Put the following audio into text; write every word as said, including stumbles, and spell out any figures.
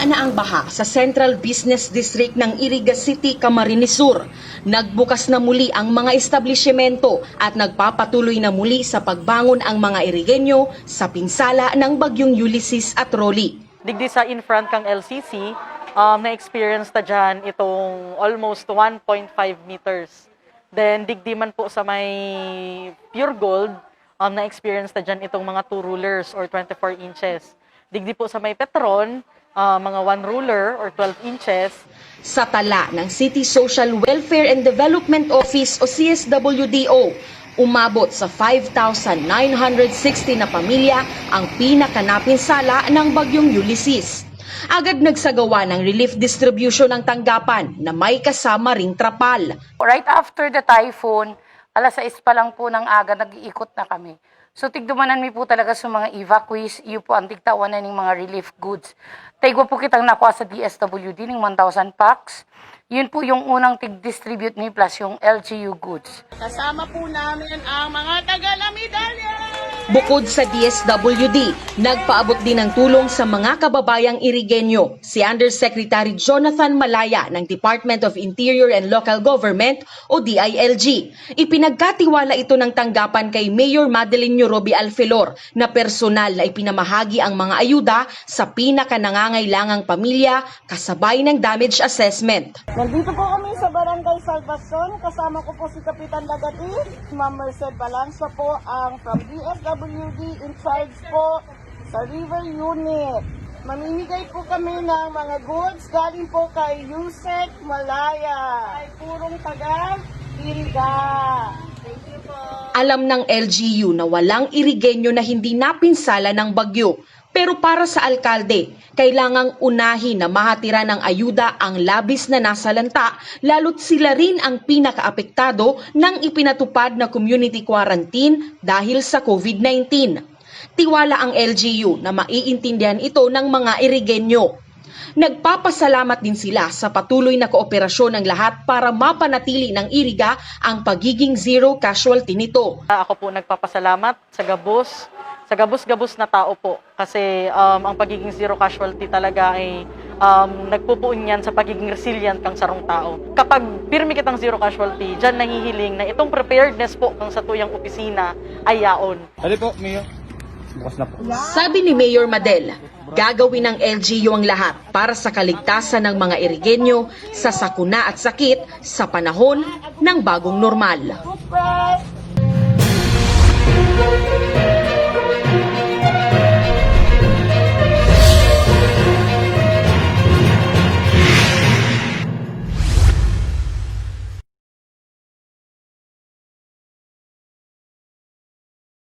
Na ang baha sa Central Business District ng Iriga City, Camarines Sur. Nagbukas na muli ang mga establisyemento at nagpapatuloy na muli sa pagbangon ang mga Irigenyo sa pinsala ng Bagyong Ulysses at Rolly. Digdi sa in front kang L C C, um, na-experience ta dyan itong almost one point five meters. Then, digdi man po sa may Pure Gold, um, na-experience ta dyan itong mga two rulers or twenty-four inches. Digdi po sa may Petron, ah, mga one ruler or twelve inches. Sa tala ng City Social Welfare and Development Office o C S W D O, umabot sa five thousand nine hundred sixty na pamilya ang pinakanapinsala ng Bagyong Ulysses. Agad nagsagawa ng relief distribution ng tanggapan na may kasama ring trapal. Right after the typhoon, alas sais pa lang po ng aga, nag-iikot na kami. So, tigdumanan mi po talaga sa mga evacuees, iyo po ang tigtawan na ning mga relief goods. Taigwa po kitang nakuha sa D S W D ning one thousand packs. Yun po yung unang tig-distribute mi plus yung L G U goods. Kasama po namin ang mga taga La Medalla. Bukod sa D S W D, nagpaabot din ng tulong sa mga kababayang Irigenyo si Undersecretary Jonathan Malaya ng Department of Interior and Local Government o D I L G. Ipinagkatiwala ito ng tanggapan kay Mayor Madeline Nyorobi Alfelor na personal na ipinamahagi ang mga ayuda sa pinakanangangailangang pamilya kasabay ng damage assessment. Nandito po kami sa Barangay Salvacion. Kasama ko po si Kapitan Lagati. Ma'am Merced Balanza po ang from D S W D in charge po sa River Unit. Mamimigay po kami ng mga goods galing po kay Yusek Malaya. Ay purong taga Iriga. Thank you po. Alam ng L G U na walang Irigenyo na hindi napinsala ng bagyo. Pero para sa alkalde, kailangang unahin na mahatira ng ayuda ang labis na nasalanta, lalo't sila rin ang pinakaapektado ng ipinatupad na community quarantine dahil sa COVID nineteen. Tiwala ang L G U na maiintindihan ito ng mga Irigenyo. Nagpapasalamat din sila sa patuloy na kooperasyon ng lahat para mapanatili ng Iriga ang pagiging zero casualty nito. Ako po nagpapasalamat sa gabos, sa gabos-gabos na tao po. Kasi um, ang pagiging zero casualty talaga ay um, nagpupuon yan sa pagiging resilient kang sarong tao. Kapag pirmi kitang zero casualty, dyan nahihiling na itong preparedness po kang satuyang opisina ay yaon. Dali po, Mayor. Bukas na po. Sabi ni Mayor Madel, gagawin ng L G U ang lahat para sa kaligtasan ng mga Irigenyo sa sakuna at sakit sa panahon ng bagong normal.